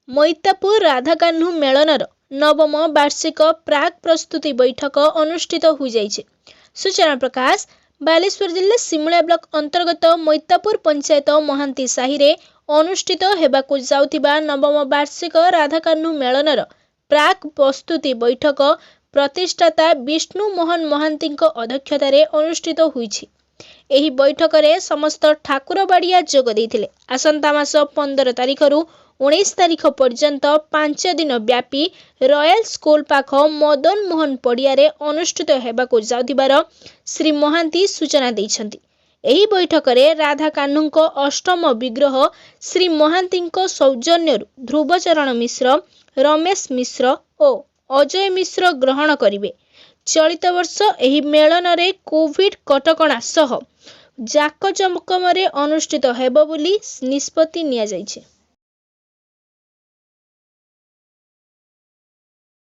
ମଇତାପୁର ରାଧାକାହ୍ନୁ ମେଳନର ନବମ ବାର୍ଷିକ ପ୍ରାକ୍ ପ୍ରସ୍ତୁତି ବୈଠକ ଅନୁଷ୍ଠିତ ହୋଇଯାଇଛି। ସୂଚନା ପ୍ରକାଶ, ବାଲେଶ୍ୱର ଜିଲ୍ଲା ସିମୁଳିଆ ବ୍ଲକ ଅନ୍ତର୍ଗତ ମଇତାପୁର ପଞ୍ଚାୟତ ମହାନ୍ତି ସାହିରେ ଅନୁଷ୍ଠିତ ହେବାକୁ ଯାଉଥିବା ନବମ ବାର୍ଷିକ ରାଧାକାହ୍ନୁ ମେଳନର ପ୍ରାକ୍ ପ୍ରସ୍ତୁତି ବୈଠକ ପ୍ରତିଷ୍ଠାତା ବିଷ୍ଣୁ ମୋହନ ମହାନ୍ତିଙ୍କ ଅଧ୍ୟକ୍ଷତାରେ ଅନୁଷ୍ଠିତ ହୋଇଛି। ଏହି ବୈଠକରେ ସମସ୍ତ ଠାକୁରବାଡ଼ିଆ ଯୋଗ ଦେଇଥିଲେ। ଆସନ୍ତା ମାସ 15 ତାରିଖରୁ 19 ତାରିଖ ପର୍ଯ୍ୟନ୍ତ 5 ଦିନ ବ୍ୟାପୀ ରୟାଲ ସ୍କୁଲ ପାଖ ମଦନ ମୋହନ ପଡ଼ିଆରେ ଅନୁଷ୍ଠିତ ହେବାକୁ ଯାଉଥିବାର ଶ୍ରୀ ମହାନ୍ତି ସୂଚନା ଦେଇଛନ୍ତି। ଏହି ବୈଠକରେ ରାଧାକାହ୍ନୁଙ୍କ ଅଷ୍ଟମ ବିଗ୍ରହ ଶ୍ରୀ ମହାନ୍ତିଙ୍କ ସୌଜନ୍ୟରୁ ଧ୍ରୁବଚରଣ ମିଶ୍ର, ରମେଶ ମିଶ୍ର ଓ ଅଜୟ ମିଶ୍ର ଗ୍ରହଣ କରିବେ। ଚଳିତ ବର୍ଷ ଏହି ମେଳନରେ କୋଭିଡ କଟକଣା ସହ ଜାକଜମକରେ ଅନୁଷ୍ଠିତ ହେବ ବୋଲି ନିଷ୍ପତ୍ତି ନିଆଯାଇଛି।